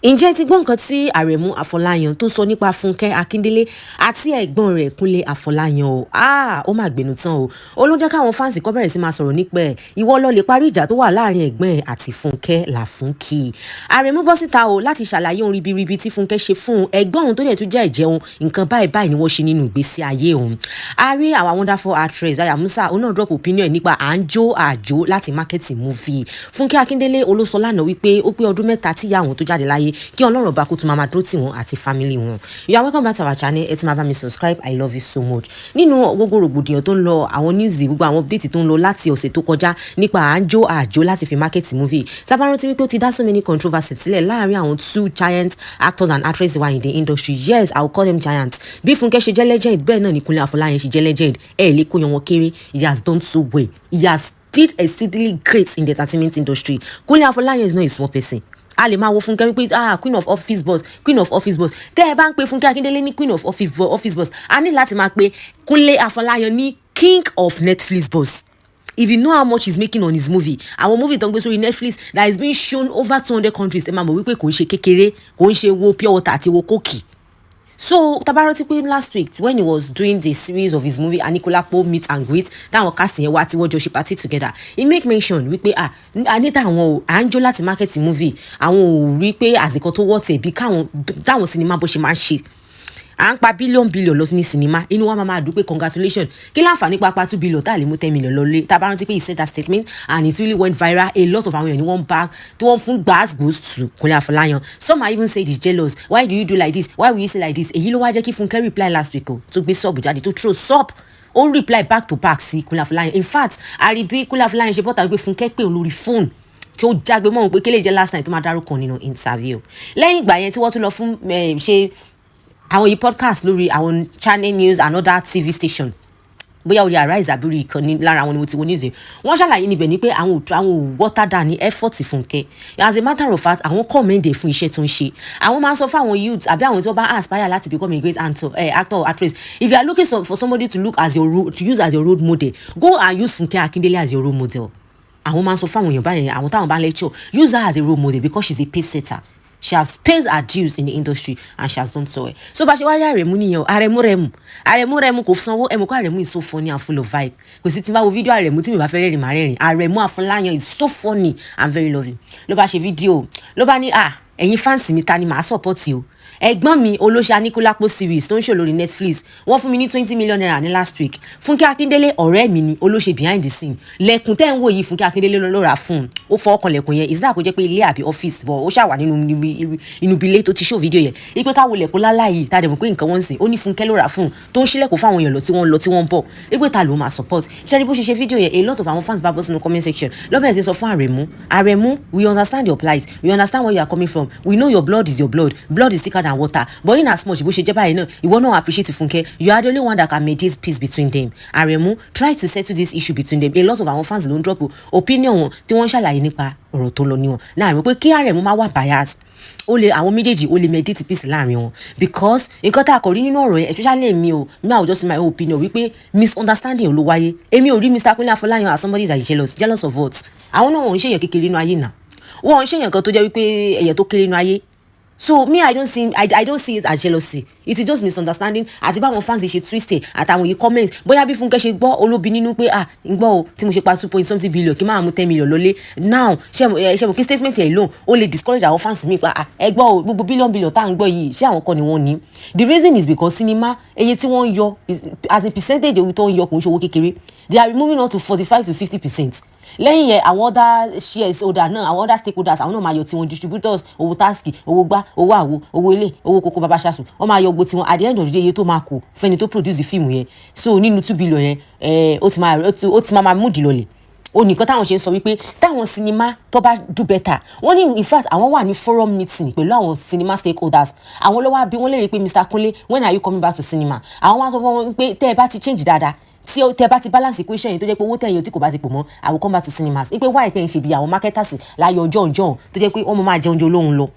Ǹjẹ́ ẹ ti gbọ́ nǹkan tí Àrẹ̀mú Afọláyan tó sọ nípa Fúnkẹ́ Akíndélé àti ẹ̀gbọ́n rẹ̀ Kúnlé Afọláyan o? Ah, ó mà gbénu tán o. Ó ló jẹ́ káwọn fans kọ́ bẹ̀rẹ̀ sí máa sọ̀rọ̀ nípa ẹ̀. Ìwọ lọ lè parí ìjà tó wà láàrin ẹ̀gbọ́n ẹ̀ àti Fúnkẹ́ Làfúnkì. Àrẹ̀mú bọ́ síta o láti ṣàlàyé ohun ribiribi tí Fúnkẹ́ ṣe fún ẹ̀gbọ́n òun tó dẹ̀ tún jẹ́ ẹ̀jẹ̀ òun. Nǹkan báyìí báyìí ni wọ́n ṣe nínú ìgbésí ayé òun. A rí àwọn wonderful actress Aya Musa, òun náà drop opinion nípa à ń jó àjò láti market movie. Fúnkẹ́ Akíndélé olóṣọ lánàá wípé ó pé ọdún 3 tí ìyá àwọn tó jáde láyé, kí Ọlọ́run ọba kó tún máa dúró tì wọ́n àti family wọn. You are welcome back to our channel. Ẹ ti máa bá mi subscribe. I love you so much. Nínú gbogbo rògbòdìyàn tó ń lọ, àwọn news, gbogbo àwọn update tó ń lọ láti ọ̀sẹ̀ tó kọjá nípa à ń jó àjò láti fi market movie, tá bá rántí wípé ó ti dá so many controversy sílẹ̀ láàrin àwọn two giant actors and actresses wa in the industry. Yes, I will call them giants. Bí Fúnkẹ́ ṣe jẹ́ legend, bẹ́ẹ̀ náà ni Kúnlé Afọláyan ṣe jẹ́ legend. Ẹ lè kó yan wọn kéré. He has done so well. He has did exceedingly great in the entertainment industry. Kúnlé Afọláyan is not a small person. A lè máa wo Fúnkẹ́ wípé, "Ah, queen of office boss, queen of office boss." Tẹ́ ẹ bá ń pe Fúnkẹ́ Akíndélé ní queen of office boss, a ní láti máa pe Kúnlé Afọláyan ní king of Netflix boss. If you know how much he's making on his movie, àwọn movie tó ń gbé sórí Netflix that is being shown over 200 countries, ẹ máa mọ̀ wípé kò ń ṣe kékeré, kò ń ṣe wo pure water àti wo Coke. So tá bá rántí pé last week, when he was doing the series of his movie Anikulapo meet and greet, táwọn cast yẹn wá tí wọ́n jọ ṣe party together, he make mention wípé, ah, anita, àwọn o à ń jó láti market movie, àwọn ò rí pé àsìkò tó wọ́ tẹ̀ bí káwọn táwọn sinimá bó ṣe máa ń ṣe. À ń pa billion billion lọ ní sinimá, inú wa máa máa dùn pé congratulation. Kí láǹfààní pápá 2 billion tá a lè mú 10 million lọ lé? Tá a bá rántí pé he said that statement and it really went viral. A lot of àwọn èèyàn ni wọ́n bá tí wọ́n fún gbàgbós to Kúnlé Afọláyan. Some are even say he's jealous. "Why do you do like this? Why will you say like this?" Èyí ló wá jẹ́ kí Fúnkẹ́ reply last week o, tó gbé sub jáde, tó throw sub, ó reply back to back sí Kúnlé Afọláyan. In fact, àrí bí Kúnlé Afọláyan ṣe bọ́ta wípé Fúnkẹ́ pè òun lórí fóònù tí ó jágbe mọ́ òun pé kí lè jẹ́ last night tó máa dárúkọ nínú interview. Lẹ́yìn ìgbà yẹn tí wọ́n tún lọ fún ṣe àwọn yìí podcast lórí àwọn Channel News and other TV station, bóyá orí Arise àbí orí ìkànnì lára àwọn ni mo ti wo news yẹn, wọ́n ṣàlàyé níbẹ̀ ni pé àwọn ò water down ní effort Fúnkẹ́. As a matter of fact, àwọn commend ẹ̀ fún iṣẹ́ tó ń ṣe. Àwọn máa ń sọ fún àwọn youth àbí àwọn tí wọ́n bá aspire láti become a great actor or actress, if you are looking for somebody to look as your role to use as your role model, go and use Fúnkẹ́ Akíndélé as your role model. Àwọn máa ń sọ fún àwọn èèyàn báyẹn, àwọn táwọn bá lecture, use her as a role model because she's a pace setter. She has paid her dues in the industry and she has done so well. So bá ṣe wá rí Àrẹ̀mú nìyẹn o. Àrẹ̀mú rẹ̀mú, Àrẹ̀mú rẹ̀mú, kò sanwó ẹ̀mú kó. Àrẹ̀mú is so funny and full of vibe. Kò sí tí n bá wo fídíò Àrẹ̀mú tí mi bá fẹ́ rẹ́rìn, máa rẹ́rìn. Àrẹ̀mú Afọláyan is so funny and very lovely. Ló bá ṣe fídíò, ló bá ní, "Ah, ẹ̀yin fans mi, ta ni màá support o? Ẹ̀gbọ́n mi olóṣè Aníkúlápó series tó ń ṣò lórí Netflix, wọ́n fún mi ní ₦20 million ní last week. Fúnkẹ́ Akíndélé, ọ̀rẹ́ mi ni, olóṣè behind the scene. Lẹ́kùn tẹ́ ń wò yìí, Fúnkẹ́ Akíndélé ló rà fún un." Ó fọwọ́ kan lẹ̀kùn yẹn, ìsìlá kó jẹ́ pé ilé àbí ọ́fíìsì bọ̀, ó ṣàwà nínú inú ibi ilé tó ti ṣó fídíò yẹn, ipe káwo lẹ̀kùn lálá yìí tá a dẹ̀ mọ̀ pé nǹkan wọ́n ń sìn. Ó ní Fúnkẹ́ ló rà fún un, tó ń ṣílẹ̀kùn fáwọn èèyàn lọ tí wọ́n lọ tí wọ́n ń bọ̀, ipe ta ló máa support? Ṣẹ́ni bó ṣe ṣe fídíò yẹn, a lot of àwọn fans bá bọ́ sínú comment section lọ́bẹ̀rẹ̀ sí sọ fún Àrẹ̀mú, "Àrẹ̀mú, we understand your plight. We understand where you are coming from. We know your blood is your blood. Blood is thicker than water. But in as much bó ṣe jẹ́ báyìí náà, ìwọ náà appreciate Fúnkẹ́. You are the only one that can mediate peace between them. Àrẹ̀mú, try to settle this issue between them." A lot of àwọn fans ló ń drop opinion wọn tí wọ́n ń ṣàlàyé nípa ọ̀rọ̀ tó lọ níwọ̀n láàrin pé kí Àrẹ̀mú má wà bias, ó lè àwọn méjèèjì, ó lè mediate peace láàrin wọn, because nǹkan tá a kò rí nínú ọ̀rọ̀ yẹn, especially èmi o, me, I will just say my own opinion wípé misunderstanding ló wáyé. Èmi ò rí Mr. Kunle Afọláyan as somebody that is jealous. Jealous of what? Àwọn náà, wọ́n ń ṣèyàn kékeré nínú ayé náà, wọ́n ń ṣèyàn kan tó jẹ́ wípé ẹ̀yẹ tó kéré nínú ayé. So me, I don't see it as jealousy. It is just misunderstanding àti báwọn fans ṣe twist ẹ àtàwọn yìí comment. Bóyá bí Fúnkẹ́ ṣe gbọ́ olóbi nínú pé, "Ah, ń gbọ́ o, tí mo ṣe pa two point something billion, kí n máa mú 10 million lọlé now." Ṣe mo kí statement yẹn lóhùn, ó lè discourage àwọn fans mi pa, "Ah, ẹ gbọ́ o, gbogbo billion billion tá à ń gbọ́ yìí, ṣé àwọn kọ́ ni wọ́n ní?" The reason is because cinema, iye tí wọ́n ń yọ as a percentage, owó tó ń yọ kò ń ṣe owó kékeré. They are removing up to 45 to 50%. Lẹ́yìn yẹn, àwọn other shares holder náà, àwọn other stakeholders, àwọn náà máa yọ tiwọn: distributors, owó tax, owó gbá, owó àwo, owó ilé, owó kókó bàbá ṣaṣù, wọ́n máa yọ gbogbo tiwọn. At the end of the day, iye tó máa kù fẹ́ni tó produce the film yẹn, so nínú 2 billion yẹn, ó ti máa mú ìdílọlẹ̀. Ó nìkan táwọn ṣe ń sọ wípé táwọn sinimá tó bá do better. Wọ́n ní in fact, àwọn wà ní forum meeting pẹ̀lú àwọn cinema stakeholders. Àwọn ló wá bí wọ́n lè rí pé, "Mr. Kunle, when are you coming back to cinema?" Àwọn wá sọ fún wọn pé tẹ́ ẹ bá ti change dáadáa, tí tẹ́ bá ti balance equation yìí, tó jẹ́ pé owó tẹ̀yìn tí kò bá ti pò mọ́, I will come back to cinemas. Wípé why tẹ̀ ń ṣe bí àwọn marketers láyé ọjọ́ ọjọ́ tó jẹ́ pé wọ́n máa jẹun jẹ olóhùn lọ.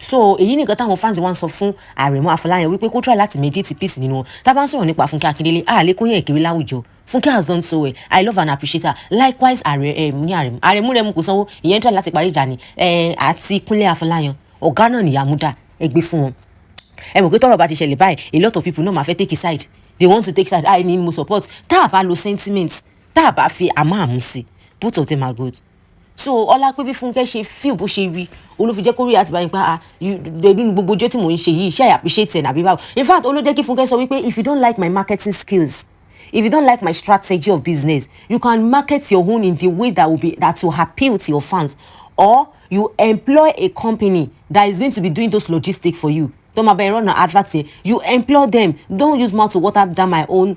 So èyí nìkan táwọn fans wa ń sọ fún Àrẹ̀mú Afọláyan wípé kó try láti mediate peace nínú wọn. Tá a bá ń sọ̀rọ̀ nípa Fúnkẹ́ Akíndélé, a lè kó yẹn kiri láwùjọ. Fúnkẹ́ has done so well. I love and appreciate her. Likewise, ààrẹ ẹ ní Àrẹ̀mú, Àrẹ̀mú rẹ̀ mú kò sanwó ìyẹn, try láti parí ìjà ni ẹ àti Kúnlé Afọláyan. Ọ̀gá náà nìyá Múdà, ẹ gbé fún wọn. Ẹ mọ̀ pé tọ́rọ̀ bá ti ṣẹlẹ̀ báyìí, a lot of people náà máa fẹ́ take a side. They want to take side. Ah, ní mo support. Tá a bá lo sentiment, tá a bá fi àmọ́ àmú sí, both of them are good. So ọlá pé bí Fúnkẹ́ ṣe feel, bó ṣe rí, olófi jẹ́ kó rí àti báyìí pé, ah, nínú gbogbo ọjọ́ tí mò ń ṣe yìí, ṣé I appreciate ẹ̀ nàbí báwo? In fact, olójẹ́ kí Fúnkẹ́ sọ wípé, "If you don't like my marketing skills, if you don't like my strategy of business, you can market your own in the way that will appeal to your fans, or you employ a company that is going to be doing those logistics for you." Tó máa bẹ run advert yẹn, you employ them. Don't use mouth to water down my own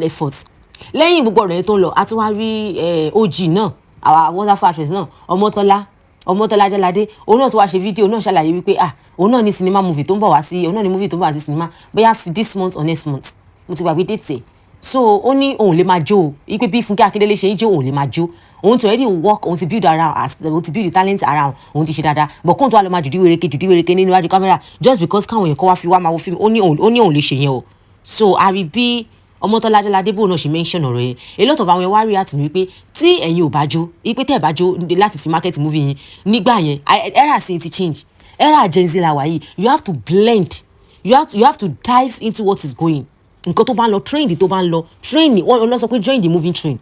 efforts. Lẹ́yìn gbogbo ọ̀rọ̀ yẹn tó ń lọ, a tún wá rí OG náà, our wonderful actress náà, Ọmọ́tọ́lá Jáládé. Òun náà tó wá ṣe fídíò náà, ṣàlàyé wípé, ah, òun náà ní cinema movie tó ń bọ̀ wá sí, òun náà ní movie tó ń bọ̀ wá sí cinema, bóyá this month or next month, mo ti gbàgbé date ẹ̀. So ó ní òun lè máa jó o, wípé bí Fúnkẹ́ Akíndélé ṣe ń jó, òun lè máa jó. Òun ti already work, òun ti build ara, as òun ti build the talent ara, òun ti ṣe dáadáa, but kóun tó wà lọ máa jùdí wéreke, jùdí wéreke nínú iwájú kámẹ́rà just because káwọn èèyàn kọ́ wá fi wá máa wo fíìmù, ó ní òun lè ṣe yẹn o. So a rí bí Ọmọ́tọ́lá Jáládé bò náà ṣe mention ọ̀rọ̀ yẹn. A lot of àwọn yẹn wá react ní wípé tí ẹ̀yin ò bá jó, wípé tẹ́ ẹ̀ bá jó láti fi market movie yín nígbà yẹn, era sì ti change. Era Gen Z la wà yìí. You have to blend, you have to dive into what is going, nǹkan tó bá ń lọ, trend tó bá ń lọ, train. Wọ́n lọ sọ pé join the moving train.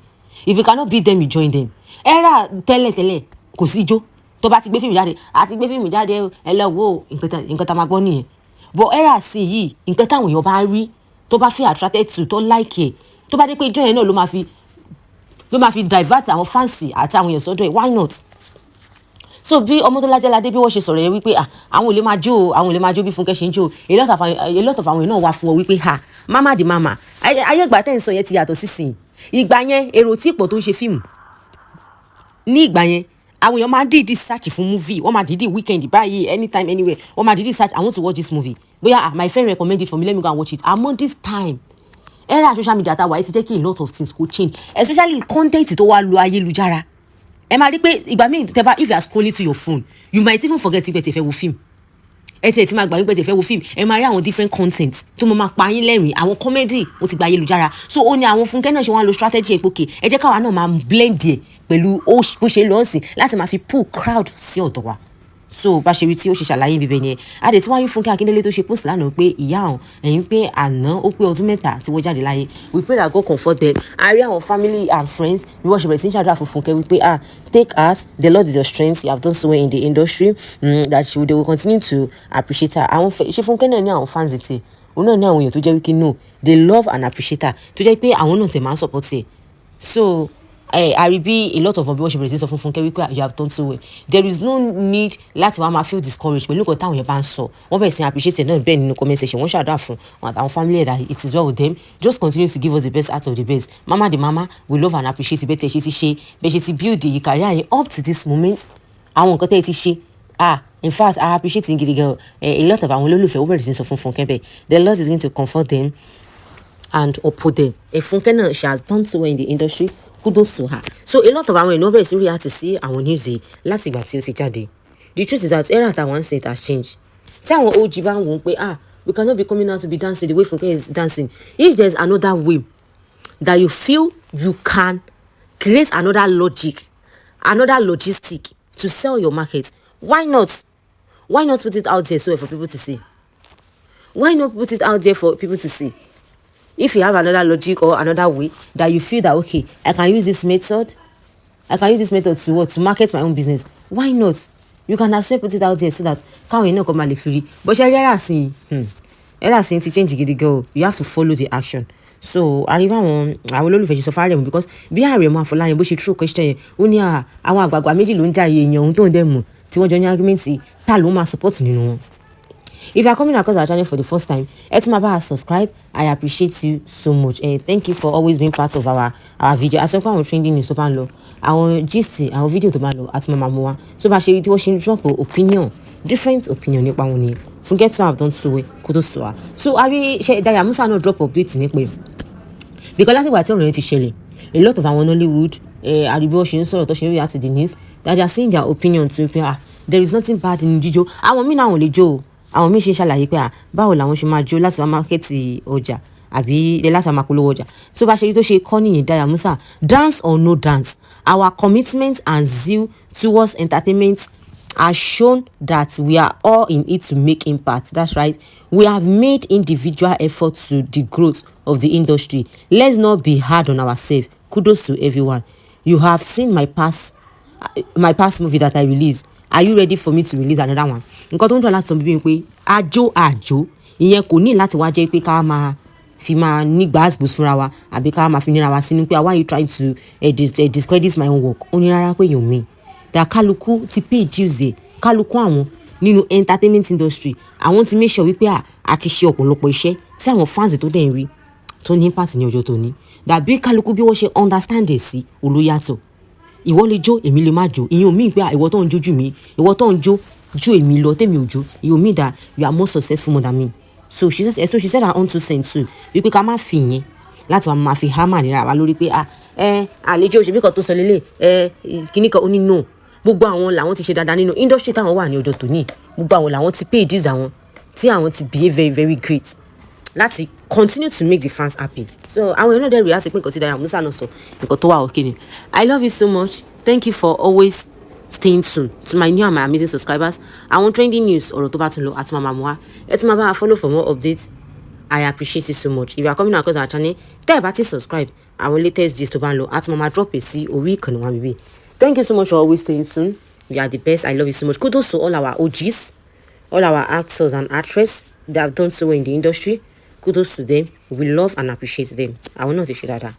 If you cannot beat them, you join them. Era tẹ́lẹ̀tẹ́lẹ̀, kò sí ijó. Tó bá ti gbé fíìmù jáde, àti gbé fíìmù jáde, ẹ lọ wo nǹkan tá a máa gbọ́ nìyẹn. But era sí yìí, nǹkan táwọn èèyàn bá rí, tó bá feel attracted to, tó like ẹ̀, tó bá dé pé ijó yẹn náà ló máa fi divert àwọn fans àti àwọn èèyàn sọ́dọ̀ ẹ̀, why not? So bí Ọmọ́tọ́lá Jáládé bí wọ́n ṣe sọ̀rọ̀ yẹn wípé, ah, àwọn ò lè máa jó o, àwọn ò lè máa jó bí Fúnkẹ́ ṣe ń jó o, a lot of àwọn èèyàn náà wá fún ọ wípé, ha, mama di mama, ayé ìgbà tẹ́ ń sọ yẹn ti yàtọ̀ sísìn. Ìgbà yẹn, èrò tí pọ̀ tó ń ṣe fíìmù ní ìgbà yẹn, àwọn èèyàn máa ń dìídì search fún movie. Wọ́n máa dìídì, weekend báyìí, anytime, anywhere, wọ́n máa dìídì search, "I want to watch this movie." Bóyá, "Ah, my friend recommend it for me, let me go and watch it." Àmọ́ this time, era social media ta wà yìí ti jẹ́ kí a lot of things go change, especially content tó wá lo ayélujára. Ẹ máa rí pé ìgbà míì tẹ́ bá, if you are scrolling to your phone, you might even forget pé tẹ́ fẹ́ wo fíìmù. Ẹ tiẹ̀ ti máa gbà wípé tẹ́ fẹ́ wo fíìmù. Ẹ máa rí àwọn different content tó máa máa pa yín lẹ́rìn, àwọn comedy, ó ti gba ayélujára. So ó ní àwọn Fúnkẹ́ náà ṣe wọ́n á lo strategy ẹ̀ pé ẹ jẹ́ káwa náà máa blend ẹ̀ pẹ̀lú bó ṣe lọ́ọ̀ sí láti máa fi pull crowd sí ọ̀dọ̀ wa. So bá ṣe rí tí ó ṣe ṣàlàyé bíbẹ ni ẹ adé tí wọ́n rí Fúnkẹ́ Akíndélé tó ṣe post lánàá pé ìyá àwọn ẹ̀yìn pé àná ó pé ọdún 3 tí wọ́n jáde láyé. We pray that God comfort them. A rí àwọn family and friends bí wọ́n ṣe bẹ̀rẹ̀ sí ní ṣàdúrà fún Fúnkẹ́ wípé, ah, take heart, the Lord is your strength, you have done so well in the industry, that they will continue to appreciate her. Àwọn ṣé Fúnkẹ́ náà ní àwọn fans tiẹ̀, òun náà ní àwọn èèyàn tó jẹ́ wípé no, they love and appreciate her, tó jẹ́ pé àwọn náà tẹ̀ máa ń support ẹ̀. So a rí bí a lot of wọn bí wọ́n ṣe bẹ̀rẹ̀ sí sọ fún Fúnkẹ́ wípé you have done so well, there is no need láti wá máa feel discouraged pẹ̀lú nǹkan táwọn yẹn bá ń sọ. Wọ́n bẹ̀rẹ̀ sí appreciate ẹ̀ náà bẹ́ẹ̀ nínú comment section. Wọ́n ṣàdúrà fún wọn àtàwọn family ẹ̀ that it is well with them. Just continue to give us the best out of the best. Mama the mama, we love and appreciate bẹ́ẹ̀ tẹ̀ ṣe ti ṣe, bẹ́ẹ̀ ṣe ti build the career yẹn up to this moment, àwọn nǹkan tẹ́ ẹ ti ṣe. Ah, in fact, I appreciate yín gidi gan. A lot of àwọn olólùfẹ́ wọ́n bẹ̀rẹ̀ sí sọ fún Fúnkẹ́ bẹ́ẹ̀. The Lord is going to comfort them and uphold them. Fúnkẹ́ náà, she has done so well in the industry. Kudos to her. So a lot of àwọn ènìyàn bẹ̀rẹ̀ sí react sí àwọn news yìí láti ìgbà tí ó ti jáde. The truth is that era àtàwọn ń sìn, it has changed. Tí àwọn OG bá ń wò ó pé, ah, we cannot be coming out to be dancing the way Funke is dancing, if there is another way that you feel you can create another logic, another logistic to sell your market, why not? Why not put it out there so for people to see? Why not put it out there for people to see? If you have another logic or another way that you feel that, okay, I can use this method, I can use this method to what, to market my own business, why not? You can as well put it out there so that káwọn èèyàn náà kọ́ máa lè fi rí bó ṣe yára sí i. Era sí ti change gidi gan o. You have to follow the action. So àríwá àwọn olólùfẹ́ ṣe sọ fún Àrẹ̀mú, because bí Àrẹ̀mú Àfọláyàn bó ṣe throw question yẹn, ó ní àwọn àgbààgbà méjì ló ń jà, èèyàn ohun tó ń dẹ̀ mọ̀ tí wọ́n jọ ní argument, ta ló máa support nínú wọn? If you are coming across our channel for the first time, ẹ tún máa bá a subscribe. I appreciate you so much. Thank you for always being part of our video. Àti pé àwọn trending news tó bá ń lọ, àwọn gist, àwọn video tó bá ń lọ, àti máa mú wa. So bá ṣe rí tí wọ́n ṣe ń drop opinion, different opinion nípa wọn ni Funke to have done so well. Kudos to her. So àrí ṣe Daya Musa náà drop update nípa ẹ̀, because látìgbà tí ọ̀rọ̀ yẹn ti ṣẹlẹ̀, a lot of àwọn Nollywood, àrí bí wọ́n ṣe ń sọ̀rọ̀, tó ṣe ń react to the news, that they are saying their opinion to pé, ah, there is nothing bad in jíjó. Àwọn míì náà ò lè jó o. Àwọn míì ṣe ń ṣàlàyé pé, ah, báwo làwọn ṣe máa jó láti wá market ọjà àbí láti wá máa polówó ọjà? So bá ṣe rí tó ṣe kọ́ nìyẹn. Daya Musa: "Dance or no dance, our commitment and zeal towards entertainment Has shown that we are all in it to make impact. That's right. We have made individual efforts to the growth of the industry. Let's not be hard on ourselves. Kudos to everyone. You have seen my past movie that I released. Are you ready for me to release another one?" Nǹkan tó ń dọ̀ láti sọ bíbí pé àjò àjò ìyẹn kò ní láti wá jẹ́ pé ká máa fi máa ní gbàásgbòs fúnra wa àbí ká máa fi níra wa sínú pé, "Why you trying to discredit my own work?" Ó ní rárá, pé èèyàn mi dà, kálukú ti pay dues ẹ̀. Kálukú àwọn nínú entertainment industry, àwọn ti make sure wípé à ti ṣe ọ̀pọ̀lọpọ̀ iṣẹ́ tí àwọn fans tó dẹ̀ ń rí tó ní impact ní ọjọ́ tó ní dàbí kálukú bí wọ́n ṣe understand ẹ̀ sí olóyàtọ̀. Ìwọ lè jó, èmi lè má jó. Ìyẹn ò mean pé ìwọ tó ń jó jù mí, ìwọ tó ń jó ju èmi lọ tèmi ò jó, ìyẹn ò mean that you are more successful more than me. So she said her own two cents too, wípé ká má fi ìyẹn láti máa fi hammer nira wa lórí pé, ah, ẹ àlejò òṣèbí kan tó sọ lélẹ̀ ẹ kíní kan. Ó ní no, gbogbo àwọn làwọn ti ṣe dáadáa nínú industry táwọn wà ní ọjọ́ tòní. Gbogbo àwọn làwọn ti pay dues àwọn, tí àwọn ti behave very very great láti continue to make the fans happy. So àwọn èèyàn náà dẹ̀ react pé nǹkan tí Dayo Amusa náà sọ, nǹkan tó wà okay ni. I love you so much. Thank you for always staying tuned to my new and my amazing subscribers. Àwọn trending news, ọ̀rọ̀ tó bá tún lọ àti màmá mu wá, ẹ tún máa bá wa follow for more updates. I appreciate you so much. If you are coming across our channel, tẹ́ ẹ bá ti subscribe, àwọn latest gist tó bá ń lọ àti màmá drop ẹ̀ sí orí ìkànnì wa bíbí. Thank you so much for always staying tuned. You are the best. I love you so much. Kudos to all our OGs, all our actors and actresses that have done so well in the industry. Kudos to them. We love and appreciate them. Àwọn náà ti ṣe dáadáa.